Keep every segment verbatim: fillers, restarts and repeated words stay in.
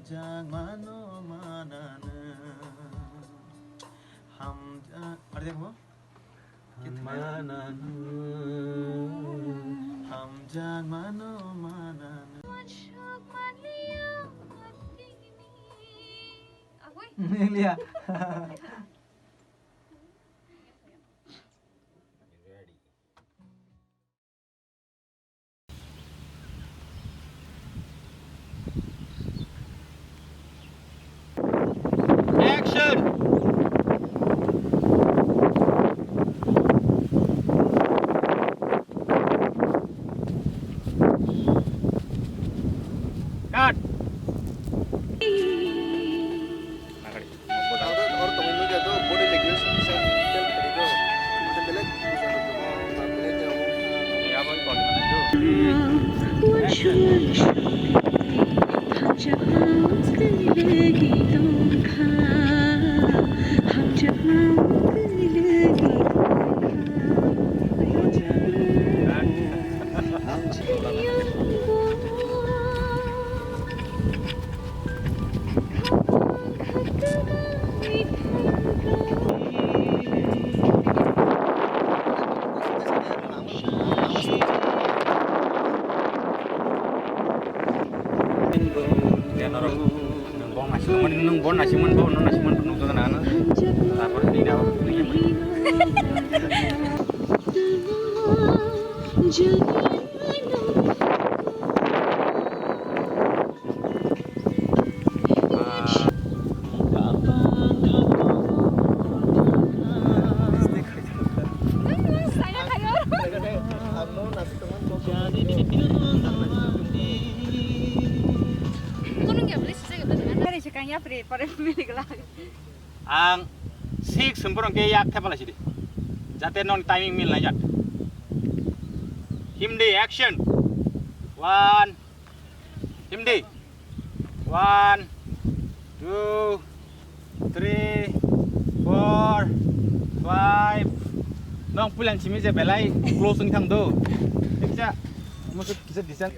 Hamjak mano manano. Hamjak, are dekho. Manano. Hamjak mano manano. Liya. Action! Cut! Ang to oro tongwi nukya to body language kisa fail khaidi to. Masa belai buja rok tongma, belai jagao wngkha. Nung bon nasimani, nung bon nasimani, nung bon nasimani, nung jagana ano. Tapor ni dawa. Ang six hwnphuru hwnkhe yak thepalaisidi, jate nokni timing milnai jak. Himdi, action. One. Himdi. One, two, three, four, five. Nong puilan simi je belai close wng thang do. Thik cha. Musu kisa disa.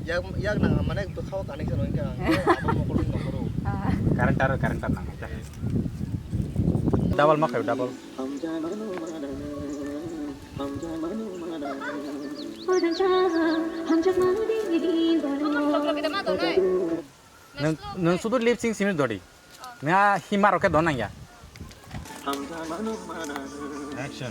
Yak, yak nang mane to khawa kanik sa nong ka. Abo mokol nong koro. Current tar, current tar nang. Double ma khayo, double. Nwng, nwng sudu lip sync simi dori. Nang hima rok khe don nang ya. Action.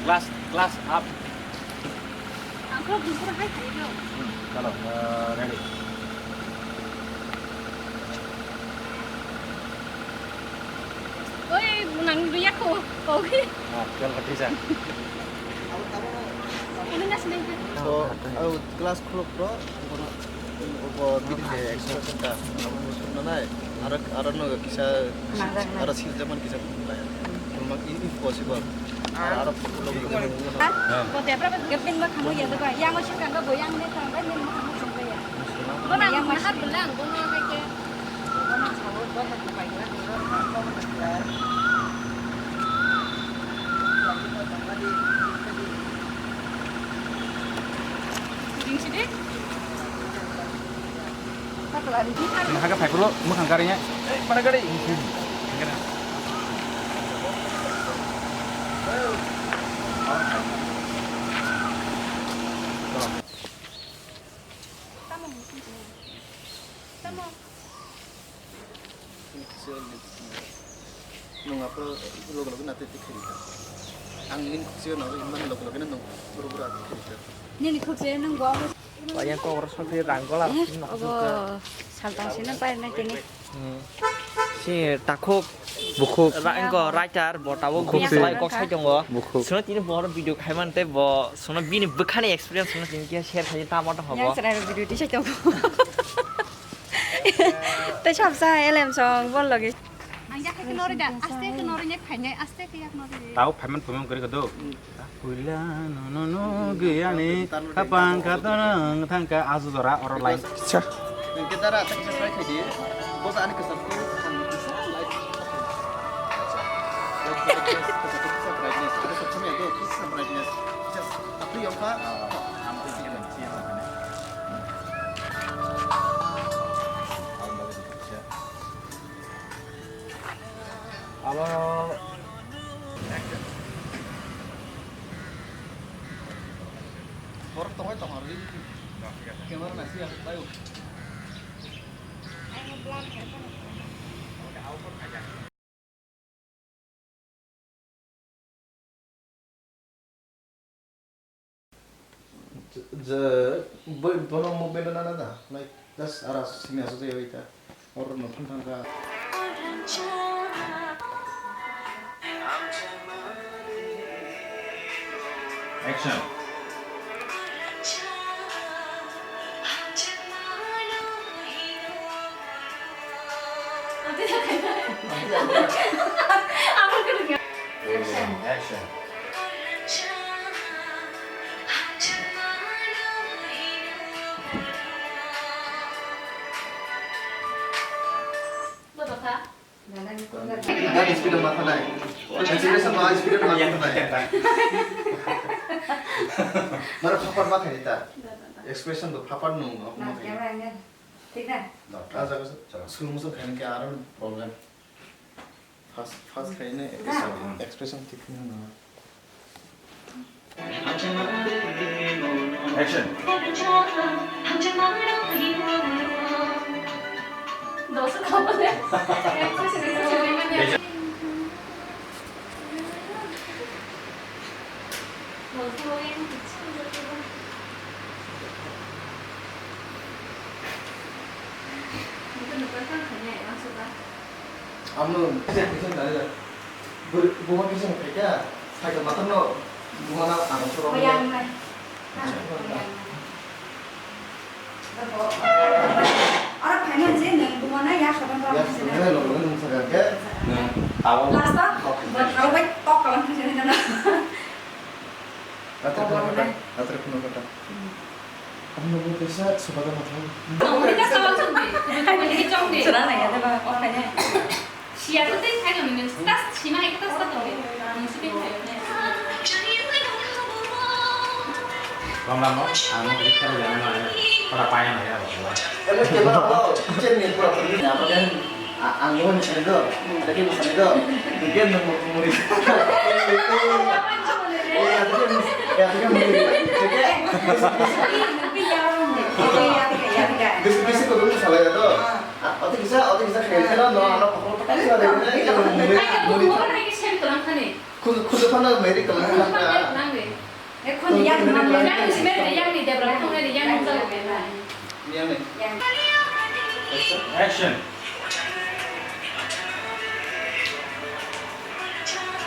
Glass, glass up. Ang kok dungkuru hai thai no. Hmm, chalo, eh, ready. Oi, nang duya ko, ko. Ah, chal, pati sa. Ini nasi nengke. So, au glass khuluk bro, kono, obo bidi je extra senta, abo musuh nanai, arak, arak no kisa, arak sil zaman kisa khuluk lai. Cuma i-, impossible. Arak khuluk. Ko te pra gepin ba khamu ya ba, yang o shikang ba, yang ne kang ba, ne khamu ya. Bona yang mahar belang, bona ke. Naha khe phai phuru mwkhang karwi ya. Mana gari? Tamo. Tamo. Nwng aphuru loge loge naitwi twi khairikha. Ang nini khukchio nangwi hwnmani loge loge nwng buru buru atwi khairikha. Nini khukchio nwng bo abo. Wayang kok rw sokri rang gola. Eh, obo saltang sino pai na tini. Hmm. Si takhuk bukhuk. Ra-, engko writer bo tabuk bukhuk bukhuk si. Salai kok sai tongo. Bukhuk. Sino tini bo video khaiman tei bo sino bini bwkhani experience sino tini khe share khai tamo to hobo. Yang chwrai video di sai tongo. Tei sabsa hai elem song bol logi. Ang ya khai khe nori da, aste khe nori ne phainai, aste khe yak nori. Tao phaiman phaiman kori kado. Puila no no no gaya ni kapang katorang thangka asu jora oro line. Cha. Ang ke dara tak sa sai khai di. Bos ani kesal ko thang di sa light. Brightness, brightness. Ada sab samaya do, kisa brightness. Just aku yang pa. Abo borok tongwi tongor ri. Camera nasi ya, bayu. Je, bo-, bono movement na na da, like, just ara simi asu je oi ta, or no thang thang ka. Action. Action. Action. Gari speed ma thanai. Acceleration ma speed ma thanai. Mara phapar ma thani ta. Expression do phapar nung no ma thani. Thik na? Doctor. Ah, jaga se. School musa khaina ke aram problem. First, first khaina expression thik na. Action. Amo, kisa kisa nai da. Bur-, buma kisa nai kha, sai ka matam no, buma na ano soro. Mayang nai. Acha. Mayang nai. Oro phaina je nwng buma na ya sabang ya, ya, lo, lo, nung sa ka ke, nung tao. Last ta, okay. Tao bai tok kalam kisa nai na. Atre phone kata, atre phone kata. Ang nungbo kaisa sobaga mathang. Ang nungbo kaisa sobaga mathang. Ang nungbo kaisa sobaga mathang. Sera na ya, diba? Okhane. Siya to tei khai nungni, tas sima hai tas ta tongni. Ang supi khai ne. Bang bang, ang nungbo kaisa sobaga mathang. Pada payah na ya, bang. Ano kema, oh, kitchen ni pura pura. Apa kan? A-, ang nungbo ni sari do, lagi mo sari do. Mungkin nungbo muri. Eh, ya, tapi, ya, tapi kan muri. Bisi, bisi ko dulu salah ya do. Ah, oto kisa, oto kisa kaya kira no, ano pokok pokok kira deh, ini yang muri, muri. Khudu, khudu fana meri kalang kalang. Yang ni semen yang ni debra kong ni yang ni jauh. Yang ni. Action.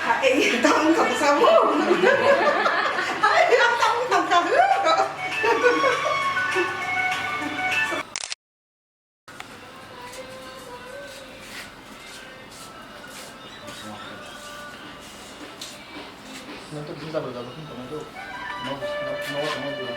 Hai, tang tang sabu. Hai, tang tang sabu. Nang to bisa bela bela pun tong tu. No, no, no, no.